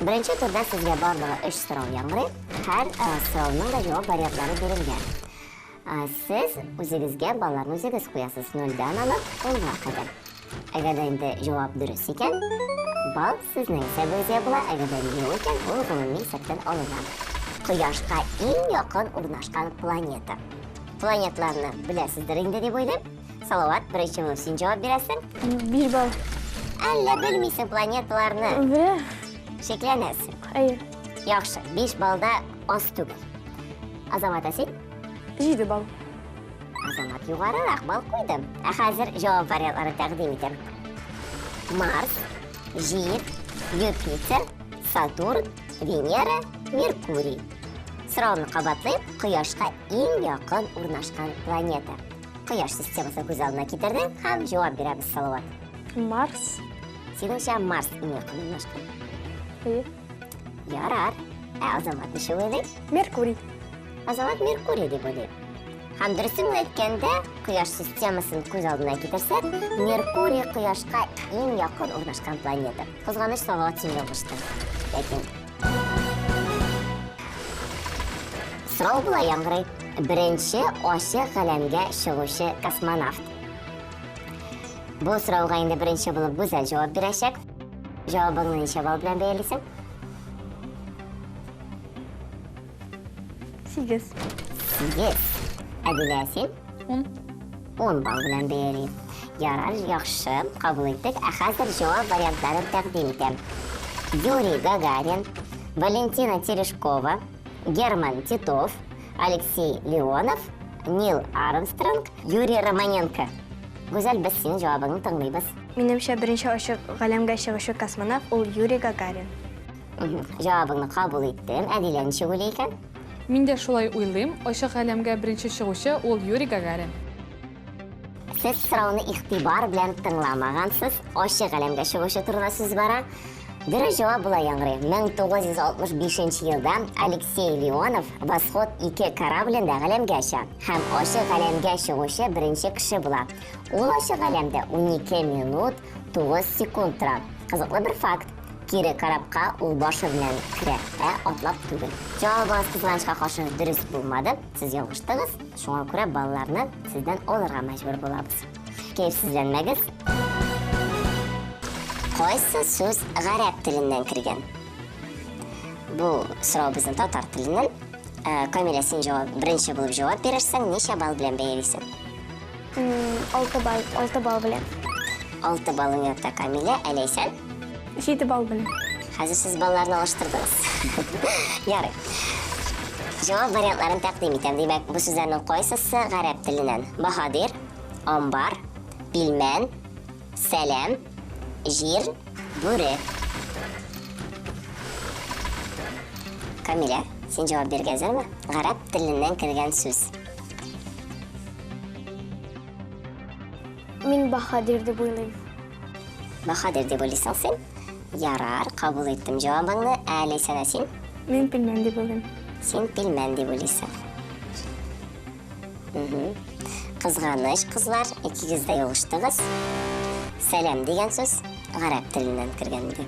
Беренче турда сезгә барлыгы өч сорау яңгырый. Һәр сорауның да җавап вариантлары бирелгән. Сез үзегезгә балларны үзегез куясыз, нольдән алып унга кадәр. Әгәр дә инде җавап дөрес икән, балл сезнең исәбегезгә була, әгәр дә юк икән, ул гомуми исәптән алына. Кояшка иң якын урнашкан планета. Планеталарны беләсездер инде дип уйлыйм. Салават, беренче булып син җавап бирәсең. 5 балл. Әллә белмисең планеталарны? Беләм. Шикләнәсең. Әйе. Яхшы, 5 балл да аз түгел. Азамат, ә син? 7 балл. Азамат югарырак балл куйды. Ә хәзер җавап вариантларын тәкъдим итәм. Марс, Җир, Юпитер, Сатурн, Венера, Меркурий. Сорауны кабатлыйм, Кояшка иң якын урнашкан планета. Кояш системасын күз алдына китердең һәм җавап бирәбез, Салават. Марс. Синеңчә, Марс иң якын урнашкан? Әйе. Ярар. Ә Азамат ничек уйлый? Меркурий. Азамат Меркурий дип уйлый. Һәм дөресен әйткәндә, Кояш системасын күз алдына китерсәк, Меркурий Кояшка иң якын урнашкан планета. Кызганыч, Салават, син ялгыштың. Ләкин Сорау болай яңгырый. Беренче ачык галәмгә чыгучы космонавт. Бу сорауга инде беренче булып Гүзәл җавап бирәчәк. Җавабыңны ничә балл белән бәялисең? 8. 8. Әдилә, син? 10. 10 балл белән бәяли. Ярар, яхшы, кабул иттек. Ә хәзер җавап вариантларын тәкъдим итәм. Юрий Гагарин, Валентина Терешкова, Герман Титов, Алексей Леонов, Нил Армстронг, Юрий Романенко. Гүзәл, без синең җавабыңны тыңлыйбыз. Минемчә, беренче ачык галәмгә чыгучы космонавт ул Юрий Гагарин. Җавабыңны кабул иттем. Әдилә ничек уйлый икән? Мин дә шулай уйлыйм, ачык галәмгә беренче чыгучы ул Юрий Гагарин. Сез сорауны игътибар белән тыңламагансыз. Ачык галәмгә чыгучы турында сүз бара. Дөрес җавап болай яңгырый. 1965 елда Алексей Леонов Восход 2 кораблендә галәмгә оча һәм ачык галәмгә чыгучы беренче кеше була. Ул ачык галәмдә 12 минут 9 секунд тора. Кызыклы бер факт. Кире корабка ул башы белән керә, ә атлап түгел. Җавабыгыз кызганычка каршы дөрес булмады. Сез ялгыштыгыз. Шуңа күрә балаларны сездән алырга мәҗбүр булабыз. Кәефсезләнмәгез. Кайсы сүз гарәп теленнән кергән? Бу сорау безнең татар теленнән. Э, Камилә, син җавап беренче булып җавап бирерсең, ничә балл белән бәялисең? 6 балл, 6 балл белән. 6 баллың ята Камилә, ә Ләйсән? 7 балл белән. Хәзер сез балларны алыштырдыгыз. Ярый. Җавап вариантларын тәкъдим итәм. Димәк, бу сүзләрнең кайсысы гарәп теленнән? Баһадир, амбар, пилмән, сәлам, җир, бүре. Камилә, син җавап бирергә әзерме? Гарәп теленнән кергән сүз. Мин баһадир дип уйлыйм. Баһадир дип уйлыйсың син? Ярар, кабул иттем җавабыңны. Ә Ләйсәнә син? Мин пилмән дип уйлыйм. Син пилмән дип уйлыйсың. Кызганыч, кызлар, икегез дә ялгыштыгыз. Сәлам дигән сүз гарәп теленнән кергән иде.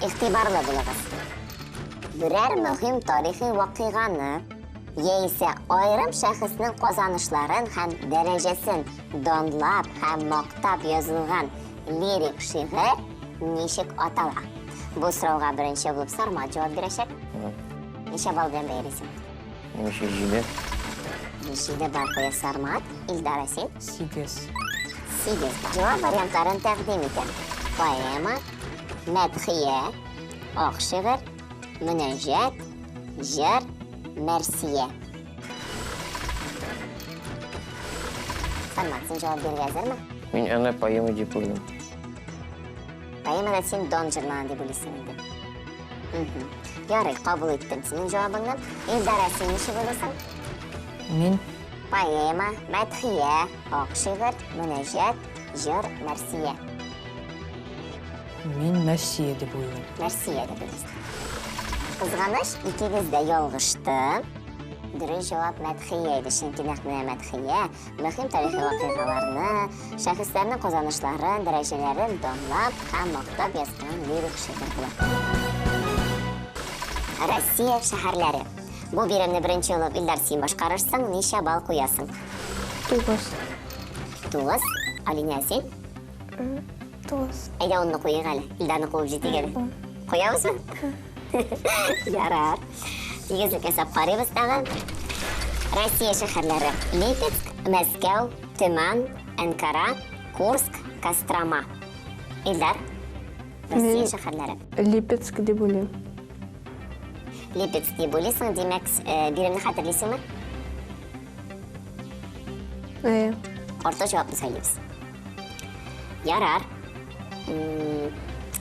Игътибарлы булыгыз. Берәр мөһим тарихи вакыйганы яисә аерым шәхеснең казанышларын һәм дәрәҗәсен данлап һәм мактап язылган лирик шигырь ничек атала? Бу сорауга беренче булып Сармат җавап бирәчәк. Ничә балл белән бәялисең? Ничә җиде? Җиде балл куя Сармат. Илдар, ә син? 8. 8 балл. Җавап вариантларын тәкъдим итәм. Поэма, мәдхия, ак шигырь, мөнәҗәт, җыр, мәрсия. Сармат, син җавап бирергә әзерме? Мин аны поэма дип уйлыйм. Поэмада син дон җырлана дип уйлыйсың инде. Ярый, кабул иттем синең җавабыңны. Илдар, ә син ничек уйлыйсың? Мин Поэма, мәдхия, ак шигырь, мөнәҗәт, җыр, мәрсия. Мин мәрсия дип уйлыйм. Мәрсия дип уйлыйсың. Кызганыч, икегез дә ялгышты. Дөрес җавап мәдхия иде, чөнки нәкъ менә мәдхия мөһим тарихи вакыйгаларны, шәхесләрнең казанышларын, дәрәҗәләрен данлап һәм мактап язган лирик шигырь була. Россия шәһәрләре. Бу биремне беренче булып Илдар син башкарырсың, ничә балл куясың? 9. 9. Алинә, син? 9. Әйдә онны куйыйк әле. Илдарны куып җитик әле. Куябызмы? Ярар. Тигезлек ясап карыйбыз тагын. Россия шәһәрләре. Липецк, Мәскәү, Төмән, Әнкара, Курск, Кострома. Илдар, Россия шәһәрләре. Липецк дип уйлыйм. Липецк дип уйлыйсың, димәк, э, биремне хәтерлисеңме? Әйе. Орта җавапны сайлыйбыз. Ярар.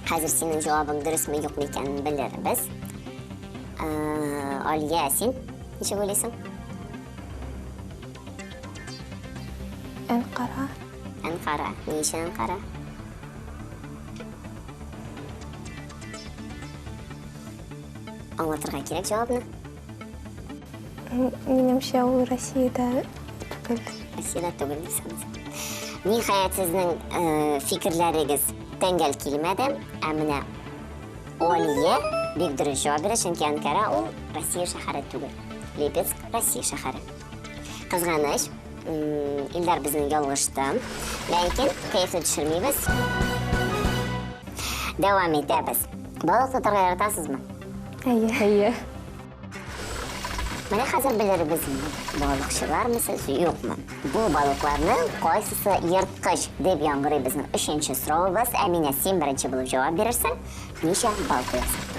Хәзер синең җавабың дөресме, юкмы икәнен белербез. Э, Алия, син ничек уйлыйсың? Әнкара. Әнкара. Ни өчен Әнкара? Аңлатырга кирәк җавапны. Минемчә, ул Россиядә түгел. Россиядә түгел дип саныйсың. Ниһаять, сезнең э, фикерләрегез тәңгәл килмәде, ә менә Олия бик дөрес җавап бирде, чөнки Анкара ул Россия шәһәре түгел. Липецк Россия шәһәре. Кызганыч, Илдар безнең ялгышты. Ләкин кәефне төшермибез. Дәвам итәбез. Балык тотарга яратасызмы? Әйе. Әйе. Менә хәзер белербез, балыкчылармы сез, юкмы? Бу балыкларның кайсысы ерткыч дип яңгырый безнең өченче соравыбыз. Әминә, син беренче булып җавап бирерсең. Ничә балл куясың?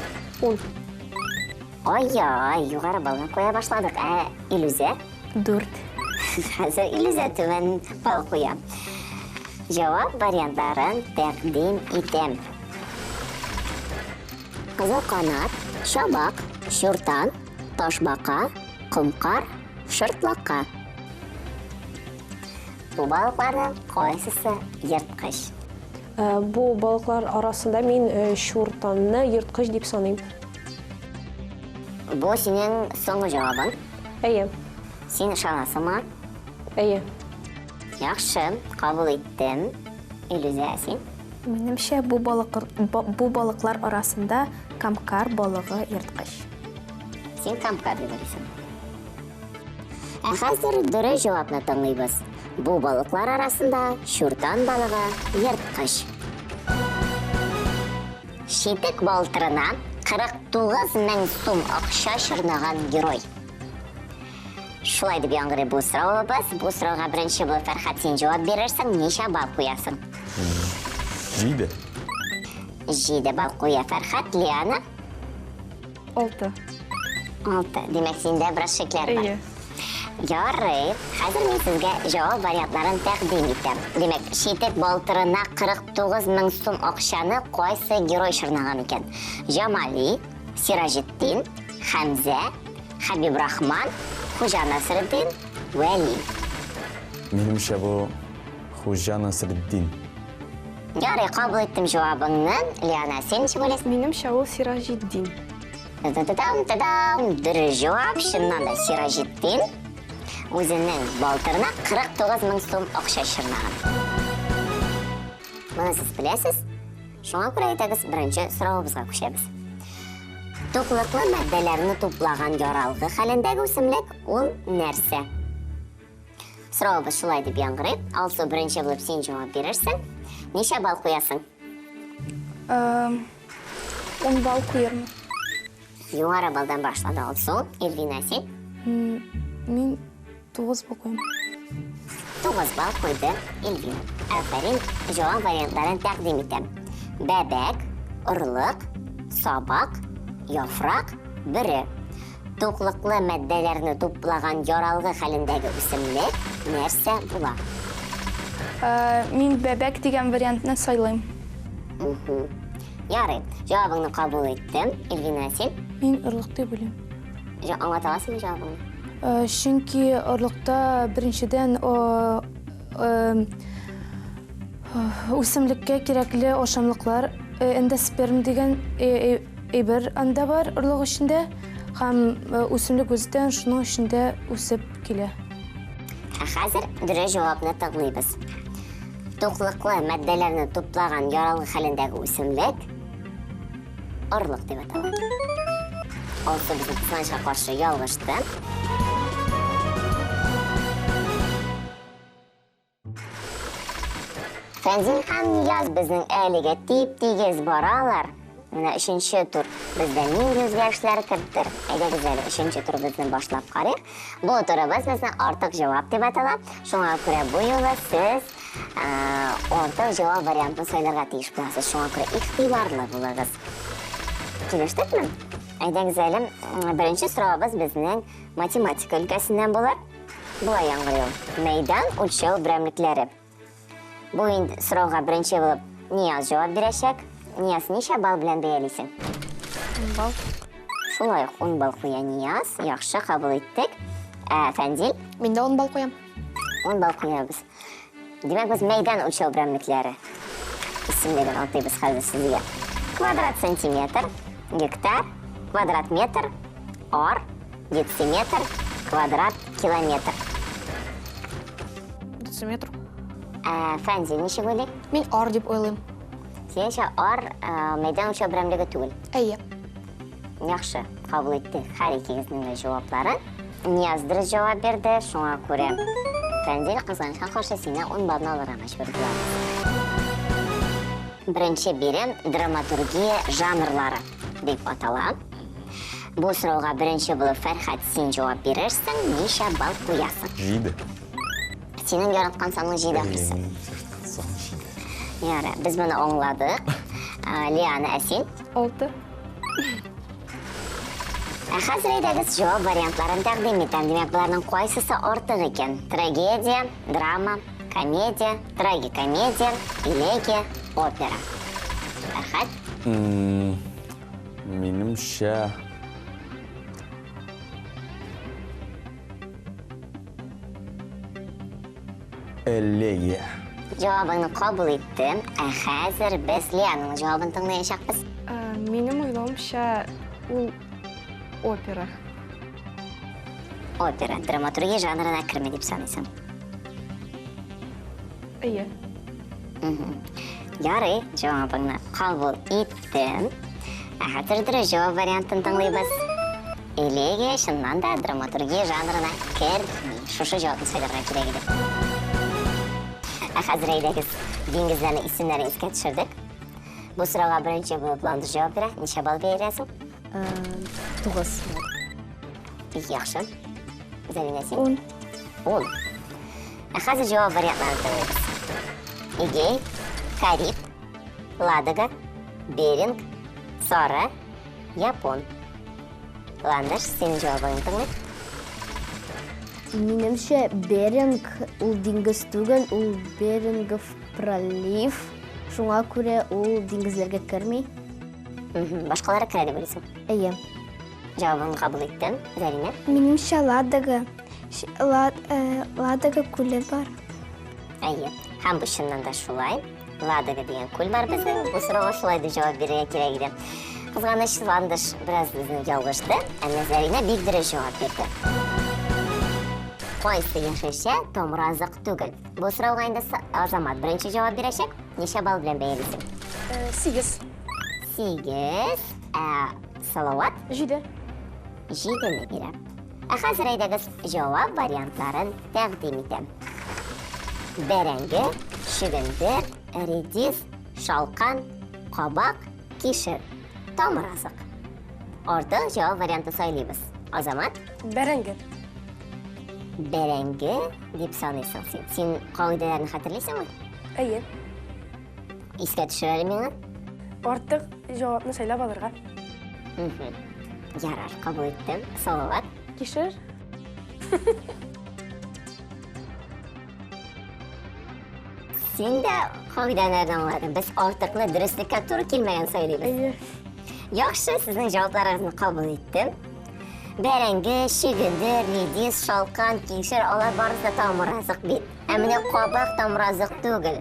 Ун. Ай-яй, югары баллны куя башладык. Ә Илүзә? Дүрт. Хәзер Илүзә түбән балл куя. Җавап вариантларын тәкъдим итәм. Кызыл канат, чабак, чуртан, ташбака, комкар, шыртлака. Бу балыкларның кайсысы ерткыч? Э, бу балыклар арасында мин э, чуртанны ерткыч дип саныйм. Бу синең соңгы җавабың. Әйе. Син ышанасыңмы? Әйе. Яхшы, кабул иттем. Илүзә, син? Минемчә, бу балык, бу балыклар арасында камкар балыгы ерткыч. Син камкар дип уйлыйсың. Ә хәзер дөрес җавапны тыңлыйбыз. Бу балыклар арасында чуртан балыгы ерткыч. Читек балтырына 49 мең сум акча чорнаган герой. Шулай дип яңгырый бу соравыбыз. Бу сорауга беренче булып Фәрхәт син җавап бирерсең, ничә балл куясың? Җиде. Җиде балл куя Фәрхәт. Лиана? Алты. Алты. Димәк, синдә бераз шикләр бар. Әйе. Ярый. Хәзер мин сезгә җавап вариантларын тәкъдим итәм. Димәк, читек балтырына 49 мең сум акчаны кайсы герой чорнаган икән? Җамали, Сираҗетдин, Хәмзә, Хәбибрахман, Хуҗа Насретдин, Вәли. Минемчә, бу Хуҗа Насретдин. Ярый, кабул иттем җавабыңны. Лиана, син ничек уйлыйсың? Минемчә, ул Сираҗетдин. Та-та-там, та-дам! Дөрес җавап, чыннан да Сираҗетдин үзенең балтырына 49 мең сум акча чорнаган. Моны сез беләсез. Шуңа күрә әйдәгез беренче соравыбызга күчәбез. Туклыклы матдәләрне туплаган яралгы хәлендәге үсемлек ул нәрсә? Соравыбыз шулай дип яңгырый. Алсу, беренче булып син җавап бирерсең. Ничә балл куясың? Ун балл куермын. Югары балдан башлады Алсу. Эльвина, син? Мин 9 балл куям. 9 балл куйды Эльвина. Афәрин, җавап вариантларын тәкъдим итәм. Бәбәк, орлык, сабак, яфрак, бөре. Туклыклы матдәләрне туплаган яралгы хәлендәге үсемлек нәрсә була? Э, мин бәбәк дигән вариантны сайлыйм. Ярый, җавабыңны кабул иттем. Эльвина, син? Мин орлык дип уйлыйм. Аңлата аласыңмы җавабыңны? Э, чөнки орлыкта беренчедән э, үсемлеккә кирәкле ашамлыклар, эндосперм дигән әйбер анда бар орлык эчендә. Һәм үсемлек үзе дә шуның эчендә үсеп килә. Ә хәзер дөрес җавапны тыңлыйбыз. Туклыклы матдәләрне туплаган яралгы хәлендәге үсемлек орлык дип атала. Алсу безнең кызганычка каршы ялгышты. Фәнзил һәм Нияз безнең әлегә тип-тигез баралар. Менә өченче тур бездә нинди үзгәрешләр кертер? Әйдәгез әле өченче турыбызны башлап карыйк. Бу турыбыз безнең артык җавап дип атала. Шуңа күрә бу юлы сез артык җавап вариантын сайларга тиеш буласыз. Шуңа күрә игътибарлы булыгыз. Килештекме? Әйдәгез әле, беренче соравыбыз безнең математика өлкәсеннән булыр. Болай яңгырый ул. Мәйдан үлчәү берәмлекләре. Бу инде сорауга беренче булып Нияз җавап бирәчәк. Нияз, ничә балл белән бәялисең? 10 балл. Шулай ук 10 балл куя Нияз. Яхшы, кабул иттек. Ә Фәнзил? Мин дә 10 балл куям. 10 балл куябыз. Димәк, без мәйдан үлчәү берәмлекләре исемлеген атыйбыз хәзер сезгә. Квадрат сантиметр, гектар, квадрат метр, ар, Дециметр, квадрат, километр. Дециметр. Ә, Фәнзил ничек уйлый? Мин ар дип уйлыйм. Синеңчә, ар ә, мәйдан үлчәү берәмлеге түгел. Әйе. Яхшы, кабул иттек һәр икегезнең дә җавапларын. Нияз дөрес җавап бирде, шуңа күрә Фәнзил, кызганычка каршы, сине 10 баллны алырга мәҗбүр булабыз. Беренче бирем драматургия жанрлары дип атала. Бу сорауга беренче булып Фәрхәт син җавап бирерсең, ничә балл куясың? Җиде. Синең яраткан саның җиде ахрысы. Минем яраткан сан җиде. Ярар, без моны аңладык. Лиана, ә син? Алты. Ә хәзер әйдәгез җавап вариантларын тәкъдим итәм. Димәк, боларның кайсысы артык икән? Трагедия, драма, комедия, трагикомедия, элегия, опера. Фәрхәт? Минемчә, элегия. Җавабыңны кабул иттем. Ә хәзер без Лиананың җавабын тыңлаячакбыз. Минем уйлавымча, ул опера. Опера драматургия жанрына керми дип саныйсың. Әйе. Ярый, җавабыңны кабул иттем. Ә хәзер дөрес җавап вариантын тыңлыйбыз. Элегия чыннан да драматургия жанрына керми. Шушы җавапны сайларга кирәк иде. Ә хәзер әйдәгез, диңгезләрнең исемнәрен искә төшердек. Бу сорауга беренче булып Ландыш җавап бирә. Ничә балл бирәсең? 9. Бик яхшы. Зәринә, син? 10. 10. Ә хәзер җавап вариантларын тыңлыйбыз. Эгей, Кариб, Ладога, Беринг, Сары, Япон. Ландыш, синең җавабыңны тыңлыйк. Минемчә, Беринг ул диңгез түгел, ул Берингов пролив. Шуңа күрә ул диңгезләргә керми. Башкалары керә дип уйлыйсың? Әйе. Җавабыңны кабул иттем, Зәринә. Минемчә, Ладога. Ладога күле бар. Әйе. Һәм бу чыннан да шулай. Ладога дигән күл бар безнең. Бу сорауга шулай дип җавап бирергә кирәк иде. Кызганыч, Ландыш бераз безнең ялгышты, әмма Зәринә бик дөрес җавап бирде. Кайсы яшелчә тамыразык түгел? Бу сорауга инде Азамат беренче җавап бирәчәк. Ничә балл белән бәялисең? 8. 8. Ә Салават? 7. 7-не бирә. Ә хәзер әйдәгез җавап вариантларын тәкъдим итәм. Бәрәңге, чөгендер, редис, шалкан, кабак, кишер. Тамыразык. Артык җавап варианты сайлыйбыз. Азамат? Бәрәңге. Бәрәңге дип саныйсың син. Син кагыйдәләрне хәтерлисеңме? Әйе. Искә төшер әле миңа. Артык җавапны сайлап алырга. Ярар, кабул иттем. Салават. Кишер. Син дә кагыйдәләрне аңладың. Без артыкны дөреслеккә туры килмәгән сайлыйбыз. Әйе. Яхшы, сезнең җавапларыгызны кабул иттем. Бәрәңге, чөгендер, редис, шалкан, кишер, алар барысы да тамыразык бит. Ә менә кабак тамыразык түгел.